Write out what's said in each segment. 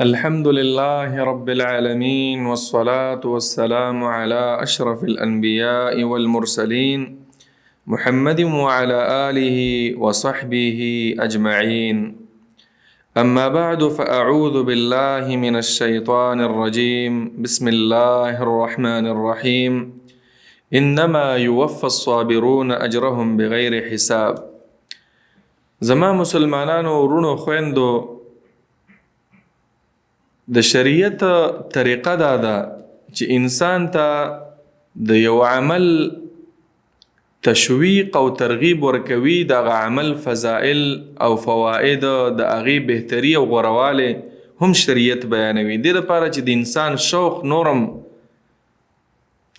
الحمد لله رب العالمين والصلاة والسلام على أشرف الأنبياء والمرسلين محمد وعلى آله وصحبه أجمعين. أما بعد، فأعوذ بالله من الشيطان الرجيم. بسم الله الرحمن الرحيم. إنما يوفى الصابرون أجرهم بغير حساب. زما مسلمانانو، ورونو، خويندو، د شریعت طریقه دا ده چې انسان ته د یو عمل تشویق او ترغیب ورکوي، دغه عمل فضائل او فواید، د هغې بهتري او غوروالی هم شریعت بیانوي، دې لپاره چې د انسان شوق نورم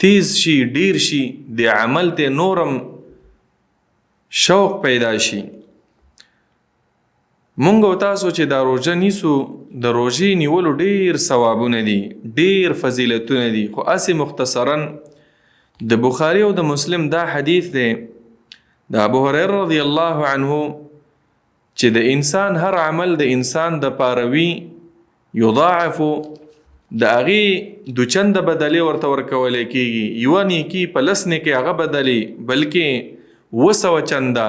تیز شي، ډیر شي، د عمل ته نورم شوق پیدا شي. مونږ او تاسو چې دا روژه نیسو، د روژې نیولو ډیر ثوابونه دي، ډیر فضیلتونه دي، خو هسې مختصرا د بخاري او د مسلم دا حدیث دی د ابو هریره رضی الله عنه چې د انسان هر عمل د انسان د پاره وي، یضاعف، د هغې دوچنده بدلې ورته ورکولی کېږي. یوه نیکي په 10 نیکۍ هغه بدلې، بلکې 700 چنده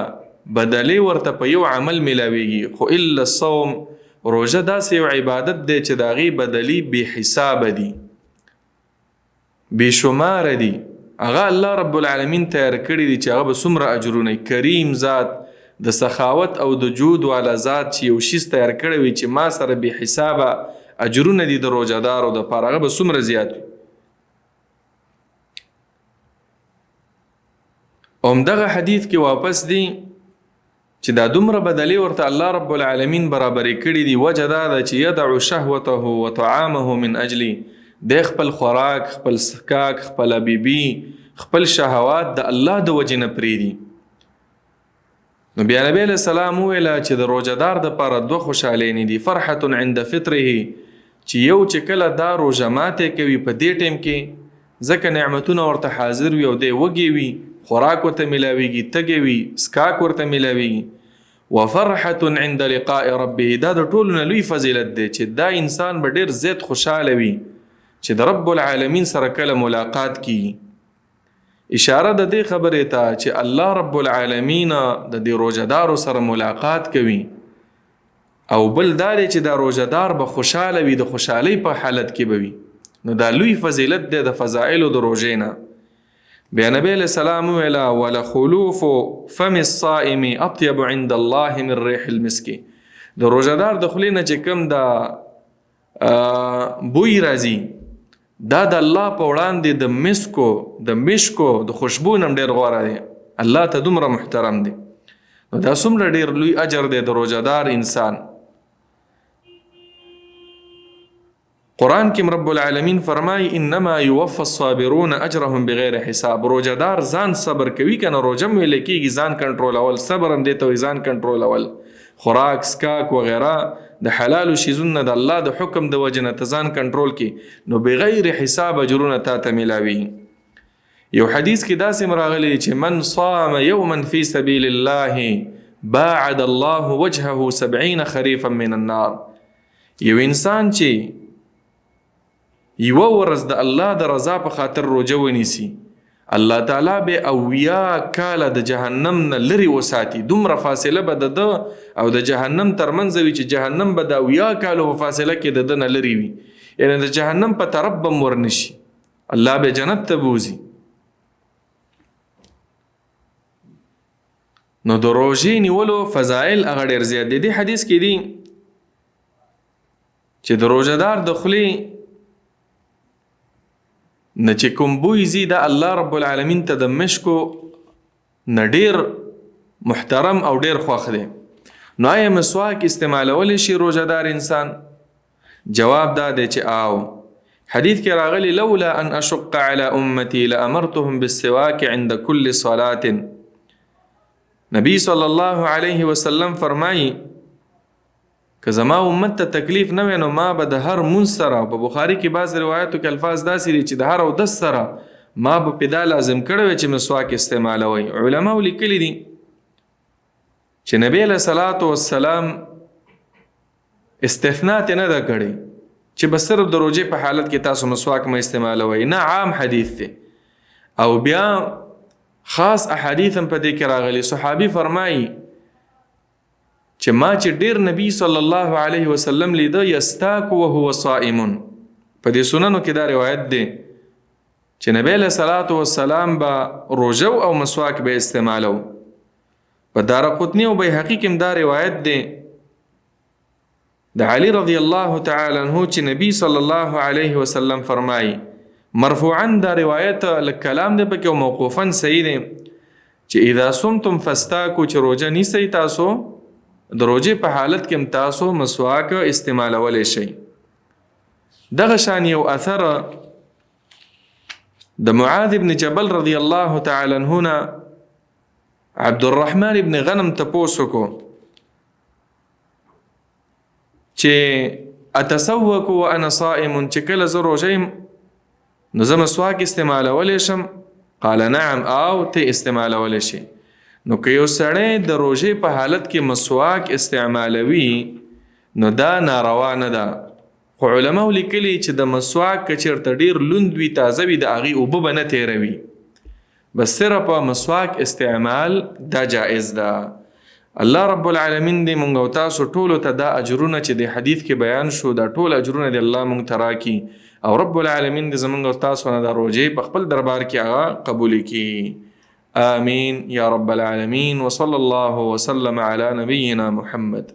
بدلې ورته په یو عمل ملاویږي، خو الا الصوم، روژه داسې یو عبادت دی چې د هغې بدلې بې حسابه دي، بې شماره دي. هغه الله رب العالمین تیار کړي دي چې هغه به څومره اجرونه. کریم ذات، د سخاوت او د جود والا ذات چې یو شیز تیار کړی وي چې ما سره بې حسابه اجرونه دي د روژهدارو دپاره، هغه به څومره زیات وي. همدغه حدیث کې واپس دي چې دا دومره بدلې ورته الله رب العالمین برابرې کړي دي، وجه دا ده چې یدع شهوته وطعامه من اجلی، دی خپل خوراک، خپل څښاک، خپله بیبي، خپل شهوات د الله د وجې نه پرېږدي. نو بیا نبی علیه السلام وویله چې د روژهدار دپاره دوه خوشحالۍ نه دي، فرحة عند فطره، چې یو چې کله دا روژه ماتی کوي په دې ټایم کې، ځکه نعمتونه ورته حاضر وي او دی وږی وي، خوراک ورته ملاویږي، تږی وي، څښاک ورته ملاویږي. وفرحة عند لقاء ربه، دا د ټولو نه لوی فضیلت دی چې دا انسان به ډېر زیات خوشحاله وي چې د رب العالمین سره کله ملاقات کیږي. اشاره د دې خبرې ته چې الله رب العالمین د دې روژهدارو سره ملاقات کوي، او بل دا دی چې دا روژهدار به خوشحاله وي، د خوشحالۍ په حالت کې به وي. نو دا لوی فضیلت دی د فضائلو د روژې نه. بیا نبی علیه السلام وویله ولخلوف فم الصائم اطیب عند الله من ریح المسک، د روژهدار د خولې نه چې کوم دا بوی راځي، دا د الله په وړاندې د مسکو، د مشکو د خوشبو نه هم ډېر غوره دی، الله ته دومره محترم دی. نو دا څومره ډېر لوی اجر دی د روژهدار انسان. قرآن کې رب العالمین فرمایي انما یوفى الصابرون اجرهم بغیر حساب. روژهدار ځان صبر کوي که نه، روژه هم ویل کېږي ځان کنټرولول، صبر هم دې ته وایي ځان کنټرولول، خوراک، څښاک وغیره د حلالو شیزونو نه د الله د حکم د وجې نه ته ځان کنټرول کې، نو بغیر حساب اجرونه تا ته ملاوي. یو حدیث کې داسې هم راغلی چې من صام یوما فی سبیل الله باعد الله وجهه 70 خریفا من النار. یو انسان چې یوه ورځ د الله د رضا په خاطر روژه ونیسي، الله تعالی به 70 کاله د جهنم نه لرې وساتي. دومره فاصله به د ده او د جهنم ترمنځ وي چې جهنم به د 70 کالو په فاصله کې د ده نه لرې وي، یعنې د جهنم په طرف به هم ورنشي، الله به جنت ته بوځي. نو د روژې نیولو فضایل هغه ډېر زیات دي. دې حدیث کې دي چې د روژهدار د خولې نه چې کوم بوی ځي، دا الله رب العالمین ته د مشکو نه ډېر محترم او ډېر خوښ دی. نو آیا مسواک استعمالولی شي روژهدار انسان؟ جواب دا دی چې آو. حدیث کې راغلی لولا ان اشق على امتي لامرتهم بالسواک عند كل صلاة. نبی صلی الله علیه وسلم فرمایي که زما امت ته تکلیف نه وی نو ما به د هر مونځ سره، په بخاري کې بعض روایتو کې الفاظ داسې دي چې د هر اودس سره ما به پې دا لازم کړی وی چې مسواک استعمالوئ. علماو لیکلي دي چې نبی علیه الصلاة والسلام استثنا ته نه ده کړې، چې بس صرف د روژې په حالت کې تاسو مسواک مه استعمالوئ، نه، عام حدیث دی. او بیا خاص احادیث هم په دې کې راغلي. صحابي فرمایي چې ما چې ډیر نبی صلی الله علیه وسلم لیده یستاک وهو صائم، په دې سننو کې دا روایت دی چې نبی له صلوات و سلام به روژه او مسواک به استعمالو. په دارقطنی او بیهقي کې دا روایت دی د علی رضی الله تعالی عنہ چې نبی صلی الله علیه وسلم فرمایي، مرفوعا دا روایت لکه کلام دی پکې او موقوفا صحیح دی، چې اذا صمتم فاستاکو، چې روژه نیسئ تاسو د روژې په حالت کې هم تاسو مسواک استعمالولی شئ. دغه شان یو اثر د معاذ ابن جبل رضی الله تعالی عنہ نه عبد الرحمن ابن غنم تپوس وکړو چې اتسوک وانا صائم، چې کله زه روژه یم نو زه مسواک استعمالولی شم؟ قال نعم، او ته استعمالولی شي. نو که یو سړی د روژې په حالت کې مسواک استعمالوي نو دا ناروا نه ده، خو علماو لیکلي چې د مسواک که چېرته ډېر لوند وي، تازه وي، د هغې اوبه به نه تېروي، بس صرف مسواک استعمال دا جائز ده. الله رب العالمین دې مونږ او تاسو ټولو ته دا اجرونه چې د حدیث کې بیان شو دا ټول اجرونه دې الله مونږ ته راکړي، او رب العالمین دې زمونږ او تاسو نه دا روژې په خپل دربار کې هغه قبولې کړي. آمین یا رب العالمین. وصلی الله وسلم علی نبینا محمد.